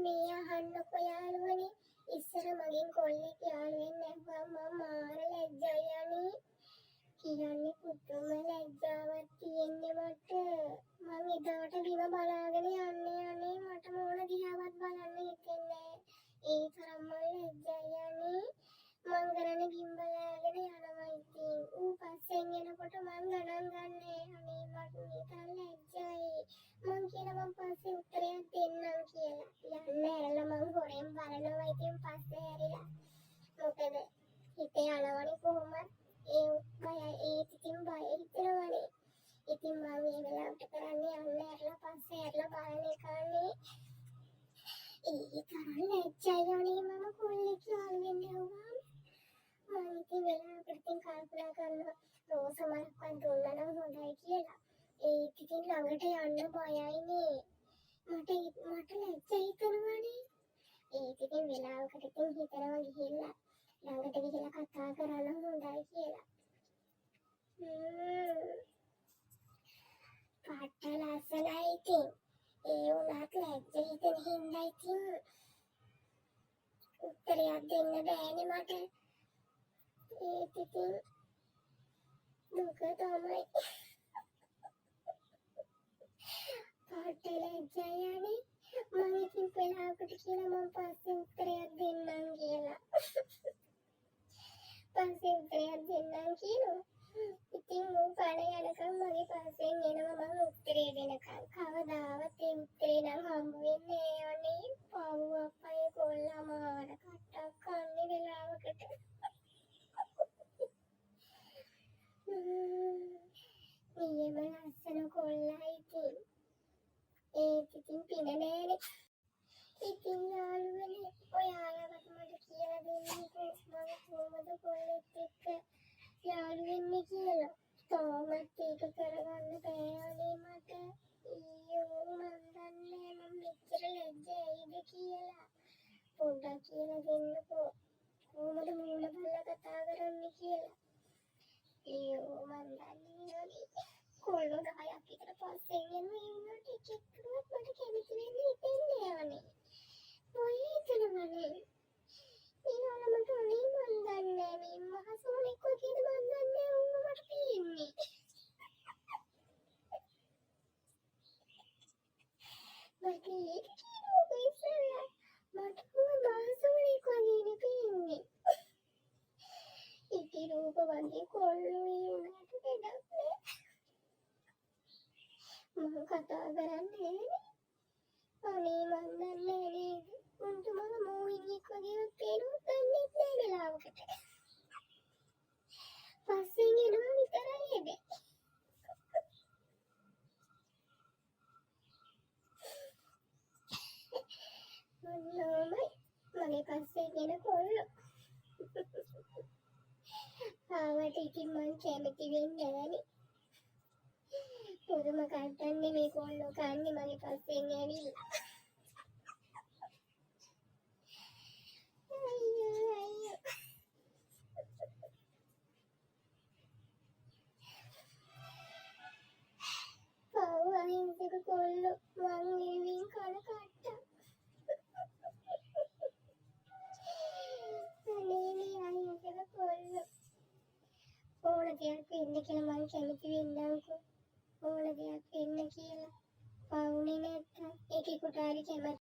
මේ අහන්නකෝ යාළුවනේ, ඉස්සර මගෙන් කොල්ලෙක් යාළු වෙන්න ඇහුවා. මං මාර ලැජ්ජයි අනේ. කියන්නේ පුදුම ලැජ්ජාවක් තියෙන්නේ මට. මං එදාට බිම බලාගෙන යන්නේ අනේ. මට මූණ දිහාවත් බලන්න හිතෙන්නේ නෑ. ඒ තරම් මං ලැජ්ජයි අනේ. මං කරන්නේ බිම් බලාගෙන යනවා ඉතින්. ඌ පස්සෙන් එනකොට මං ගණන් ගන්නෑ. අනේ මට මේ තරම් ලැජ්ජයි. මං කියලා මං පස්සේ උත්තරයක් දෙන්නම් කියලා. යන්න ඇරලා මං හොරෙන් බලනවා ඉතින් පස්සේ ඇරිලා. මොකද හිතේ යනවනේ කොහොමත්. ඒ බයයි, ඒත් ඉතින් බය හිතෙනවනේ. ඉතින් මං ඒ වෙලාවට කරන්නේ යන්න ඇරලා පස්සේ ඇරලා බලන එකනේ. ඒ තරම් ලැජ්ජයි අනේ මම කොල්ලෙක් යාළු වෙන්න ඇහුවාම. මං ඉතින් වෙලාවකට ඉතින් කල්පනා කරනවා රෝස මලක්වත් දුන්නා නම් හොඳයි කියලා. ඒත් ඉතින් ළඟට යන්න බයයිනේ. මට මට ලැජ්ජ හිතෙනවනේ. ඒත් ඉතින් වෙලාවකට ඉතින් හිතනවා ගිහිල්ලා ළඟට ගිහිල්ලා කතා කරා නම් හොඳයි කියලා. පට්ට ලස්සනයි ඉතින්. ඒ වුණත් ලැජ්ජ හිතෙන හින්දා ඉතින් උත්තරයක් දෙන්න බෑනේ මට. ඒත් ඉතින් දුක තමයි. පට්ට ලැජ්ජයි අනේ. මං ඉතින් වෙලාවකට කියලා මං පස්සේ උත්තරයක් දෙන්නම් කියලා. පස්සේ උත්තරයක් දෙන්නම් කියනවා. ඉතින් ඌ පණ යනකම් මගේ පස්සෙන් එනවා මං උත්තරේ දෙනකම්. කවදාවත් ඒ උත්තරේ නම් හම්බ වෙන්නේ නෑ අනේ. පව් අප්පා, ඒ කොල්ලා මාර කට්ටක් කන්නේ වෙලාවකට. නියම ලස්සන කොල්ලා ඉතින්. ඒත් ඉතින් පින නෑනේ. ඉතින් යාළුවනේ, ඔයාලවත් මට කියලා දෙන්නකෝ මම කොහොමද කොල්ලෙක් එක්ක යාළු වෙන්නේ කියලා. තාමත් ඒක කරගන්න බෑ අනේ මට. අයියෝ මං දන්නේ නෑ මං මෙච්චර ලැජ්ජ ඇයිද කියලා. පොඩ්ඩක් කියලා දෙන්නකෝ කොහොමද මූණ බලලා කතා කරන්නේ කියලා. අයියෝ මං දන්නේ නෑ අනේ. කොල්ලෝ 10ක් විතර පස්සෙන් එනවා. ඒ වුණාට එක එක්කවත් මට කැමති වෙන්න හිතෙන්නේ නෑ අනේ. බය හිතෙනවනේ. එයාලා මට අනේ මං දන්නේ නෑ මේ මහ සෝනෙක් වගේද මං දන්නේ නෑ ඌව මට පේන්නේ. මට ඒක කියනකො ඉස්සෙල්ලා මට ඌව මහ සෝනෙක් වගේනේ පේන්නේ. ඉති රූප වගේ කොල්ලෝ ඒ වුණාට වැඩක් නෑ. මං කතා කරන්නේ නෑනේ. අනේ මං දන්නේ නෑ නේද? උන්ට මම මෝහිනියෙක් වගේවත් පේනවත් දන්නෙත් නෑ වෙලාවකට. පස්සෙන් එනවා විතරයි හැබැයි. ඔන්න ඔහොමයි මගේ පස්සෙන් එන කොල්ලෝ. ආවට ඉතින් මං කැමති වෙන්නේ නෑනේ. පුදුම කට්ටන්නේ මේ කොල්ලෝ කන්නේ මගේ පස්සෙන් ඇවිල්ලා. අයියෝ අයියෝ. පව් අහිංසක කොල්ලෝ මං වෙනුවෙන් කන කට්ටක්. අනේ මේ අහිංසක කොල්ලෝ. ඕන දෙයක් වෙන්න කියලා මං කැමති වෙන්නම්කෝ. ඕන දෙයක් වෙන්න කියලා. පවුනේ නැත්තම් එකෙකුට හරි කැමති